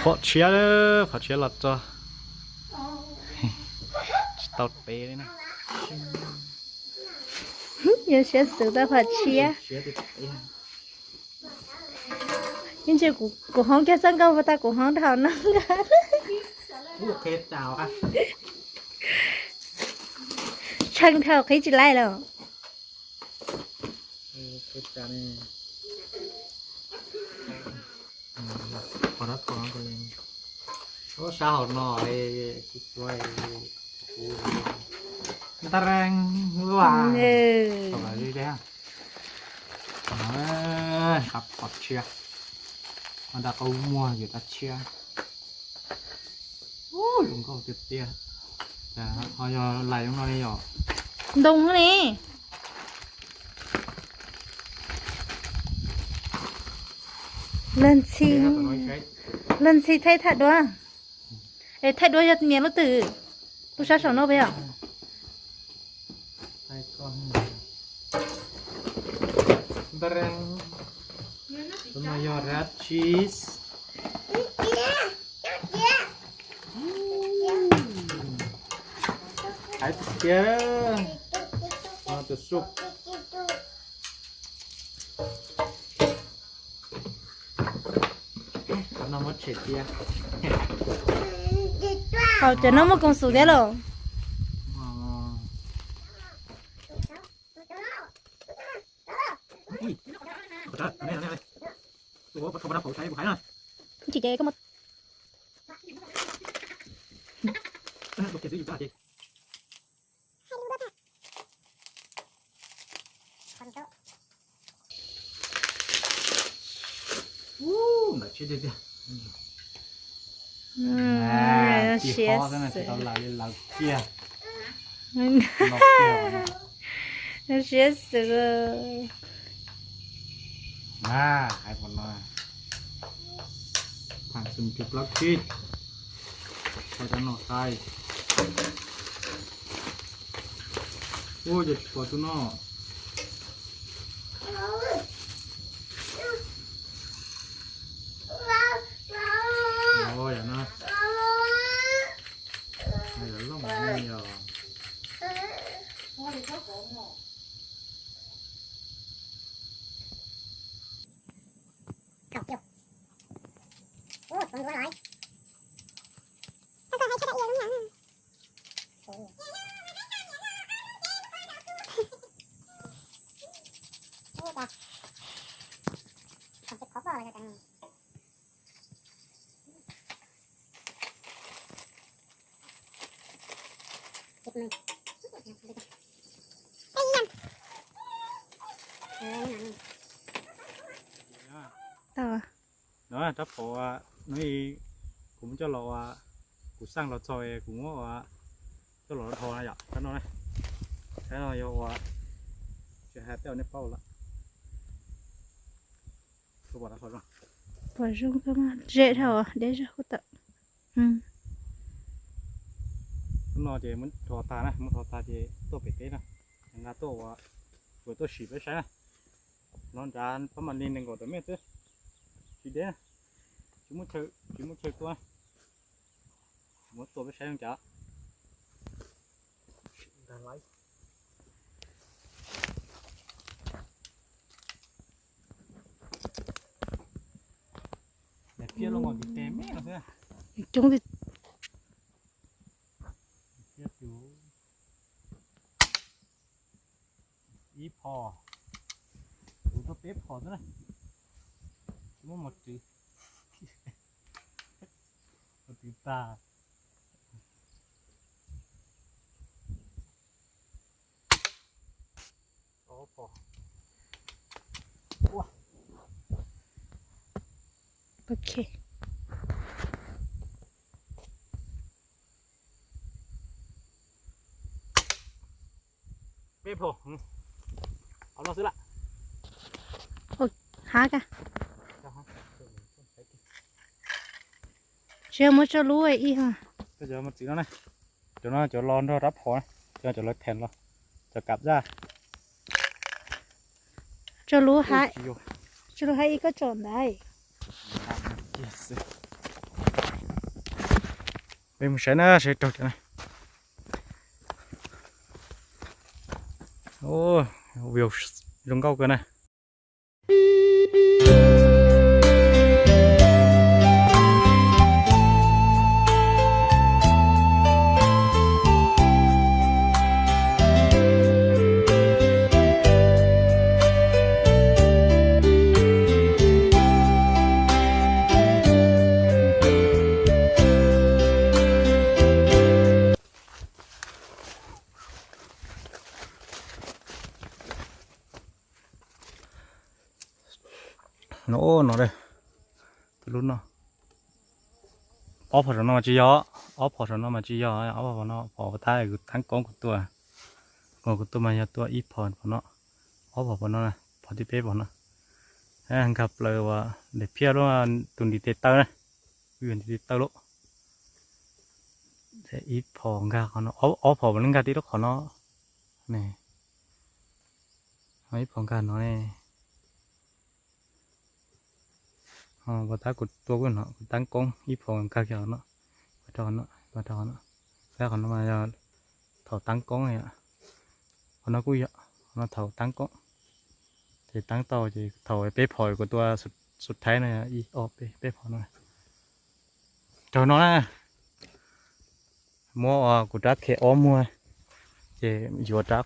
Phom tshiab, phom tshiab los tso. Tsis tau tev li na. Yuav siab xwv tau phom tshiab. Yeej tsis, kuv hoob kiag txoj nkauj puas tau, kuv hoob dhau no nkauj. Tshee dhau qhib tsis laij los. Sab hauv no, ta rees, qab phom tshiab, qab muag yus qab tshiab. Zoo nkauj tiag tiag. Ho yog lais zoo no li yom. Ntoo ne. Leej txhij, leej txhij thaij thaij duab. Es thaij duab yog nias lub twg? Lub sab saum no puas yog? Tus no yog ras tshis. Hais tias no tus sub. Qhov no muab tshem tiag. Hauv cov no muaj koom xum thiab los? Tsis ces koj muab. Ntawm tsheb tiag tiag. Siab xwb. Siab xwb. Hais pom no, thaj xum cus plaub tsib, tso cov no sai. Ua cas tsis pom tus no. Yog no, yog looj yog. Rab phom no, kuv muab coj los ua, kuv xaj los txog kuv muab ua coj los dhau na yom, rab no na. Rab no yog ua, tsis hais tej uas nej paub lawm. Pom zoo, ze dhau, deb zog kuj tawm. Lub no ces muab rho tag na, muab rho tag ces tuaj pem teb na, nqa tuaj ua, tuaj sim peb saib na. No nrad pab mam li nees nkaum tawm mev xwb, tsis deb, tsis muaj chaw tuaj, muab tuaj peb saib zoo cas. Daim piaj los mus tim tes me no xwb. Coob tiag. Ib phom, kuv tuaj peb phom xwb na. Tsis muaj mos txwv, mos txwv tag. Ok. Peb phom, hauv no xwb lawm. Hav ka. Tsis yog muab tso lub ib ho. Cov mos txwv no na, cov no cov los nrog rab phom na, cov no cov lawv them los, cov kam zaj. Tso lub hav, tso lub hav ib koj tsom ntaiv. Xwb. Peb mus saib na, saib raug cov na. View zoo nkauj kawg na. No, no, tus lub no. Ob phom saum no mas tsis yog, ob phom saum no mas tsis yog, ob phom no phom tab kuv tab koob kuv tua, kuv tua mas yog tua ib phom phom no, ob phom phom no, phom thib peb phom no. Nkag plaws uas daim phiaj lub tus ntiv tes taw na, ntiv tes taw lub. Ib phom nkag qhov no, ob phom mas nkag tib lub qhov no ne. Ib phom nkag no ne. Pov tab kuv tua kuj no, kuv tab koob ib phom nkag kiag qhov no, rau qhov no, rau qhov no. Tab qhov no mas yog thaum tab koob, qhov no kuj yog, qhov no thaum tab koob. Ces tab tau ces thaum peb phom kuv tua xub thaib no, ib ob peb, peb phom no. Rau no na, muab kuv rab khe ob muag, ces yuav rab